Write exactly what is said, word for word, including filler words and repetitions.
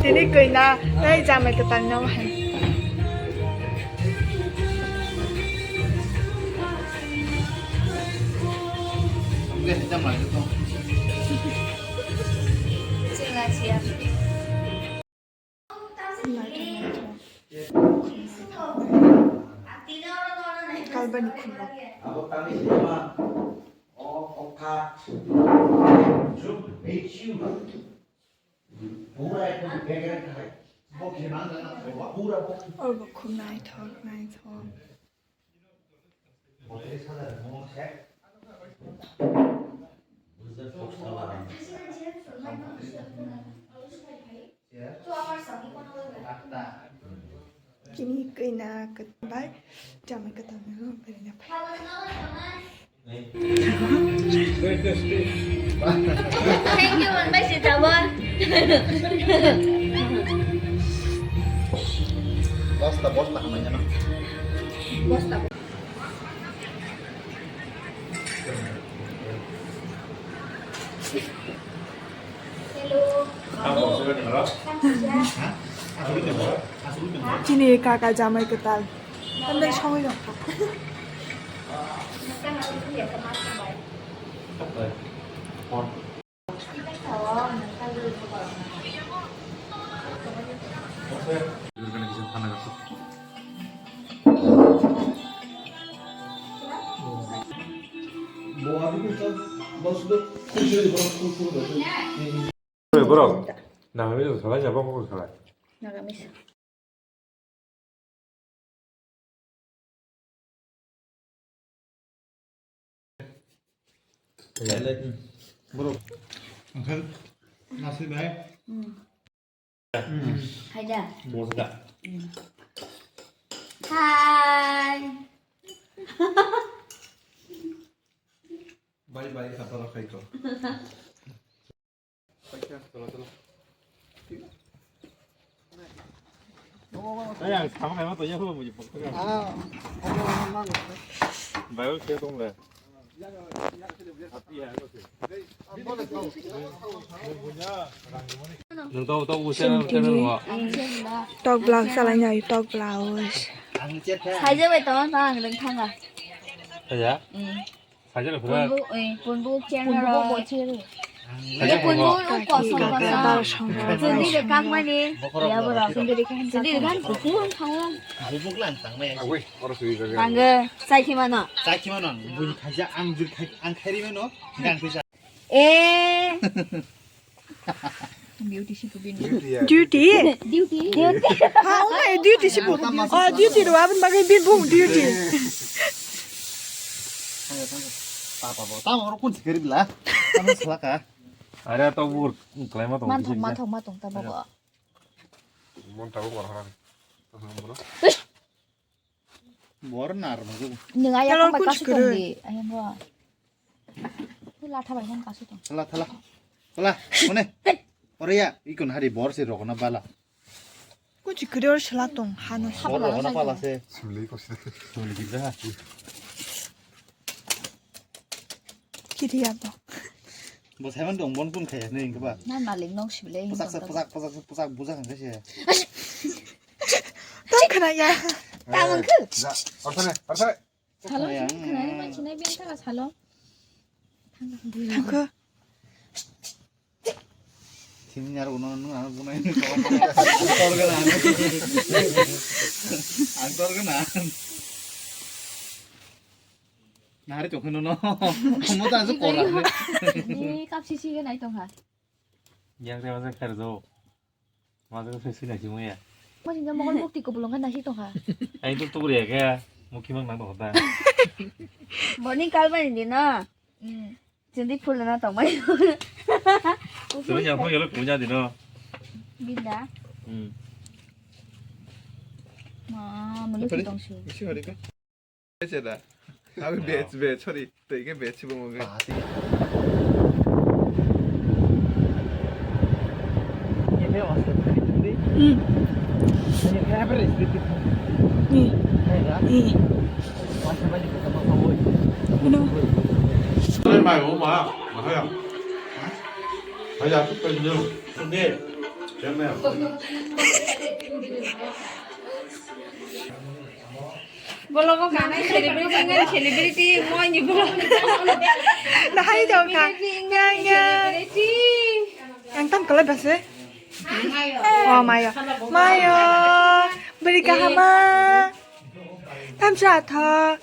Ini koina, tei jamai kwtal no hai. Kalbani khumba. Oro bo khum naithok, naithok. Chini koina kwtal bai jamai kwtal no belai no phai. Thank you, Manbai Sitawal. Bosta, bosta, hamanya na. Bosta. Hello. Chini kaka jamai kwtal. Tambai songwi rok. Borok, nang ini salai siapa kok salai? Nagamese. Borok, angkal, nasi bai. Hmm. Hmm. Hai da. Bosda. Hmm. Hai. Bye bye, kata lo khaiko. Ayang sama kayak apa ya, aku mau jemput. Ah, ada orang mana? Baru saya tunggu. Nung tau tau usia. Tok blouse salai nai, tok blouse. Saja bai tong, tong ang deng thanga. Saja? Hmm. Saja lo pura. Punbu, eh, punbu chair na ro. Saja punbu punbu. Lo kosong kosong. Sendiri kak mani. Ya bro. Sendiri kan kuku thanglang. Bubuk lan tang mai. Agui, oro sui jaga. Tangga, sai khimano. Sai khimano. Bui khaja ang jur khai ang khairi mano. Gan pisa. Eh. Beauty si pubin. Duty? Duty. Duty. Ha, oh my, duty si pu. Oh, duty ro, abin bagai bin bung duty. Tamo oro kun sikari bila. Tamo selaka. Are to bur, kelai ma tong. Mathong, mathong, mathong, tamo ko. Mon tabo kor haran. Bor nar mago. Nung ayah kong bai kasu tong di. Ayah bo. Thala thala bai kong kasu tong. Thala thala. Thala. Mone. Ore ya, ikon hari bor se rokona bala. Kuchi kuri or sela tong hano. Bor rokona bala se. Suli ko se. Suli kita. Kiri ya bo. Bo saiman dong bon kun khaya ne ingkaba. Nan malik nok sibile. Pasak pasak pasak pasak bujak hangkha se. Tang khna ya. Tang khna. Orsane, orsane. Salo khna ni manchi nai bini taka salo. Thangkha. Sini nyar uno nung ano bunai. Ang tor gana. Ang tor gana. Nari chok no no. Mo ta su kora. Ni kap sisi ga nai tong ha. Yang te masa kar do. Masa kar sisi nai si mo ya. Mo sinja mo kon mukti ko bulong kan nasi tong ha. Ai tu tu ya kya. Mukhi mang nang do ta. Morning kal ba ni na. Hmm. Chindi phul na tong mai. Chindi yang phang yalo kunya di no. Binda. Hmm. Ma, mulu tong su. Isi hari ke? Cheda. Abi bech bech sorry. Tei ke bech bo mo ke. Bologo kanai celebrity ngan celebrity moi ni bologo. Nahai jong ka. Celebrity ngan Yang, yang. Celebrity. Yang tam kala base. Oh, mayo. Mayo. Beri kahama. Tam sa tho.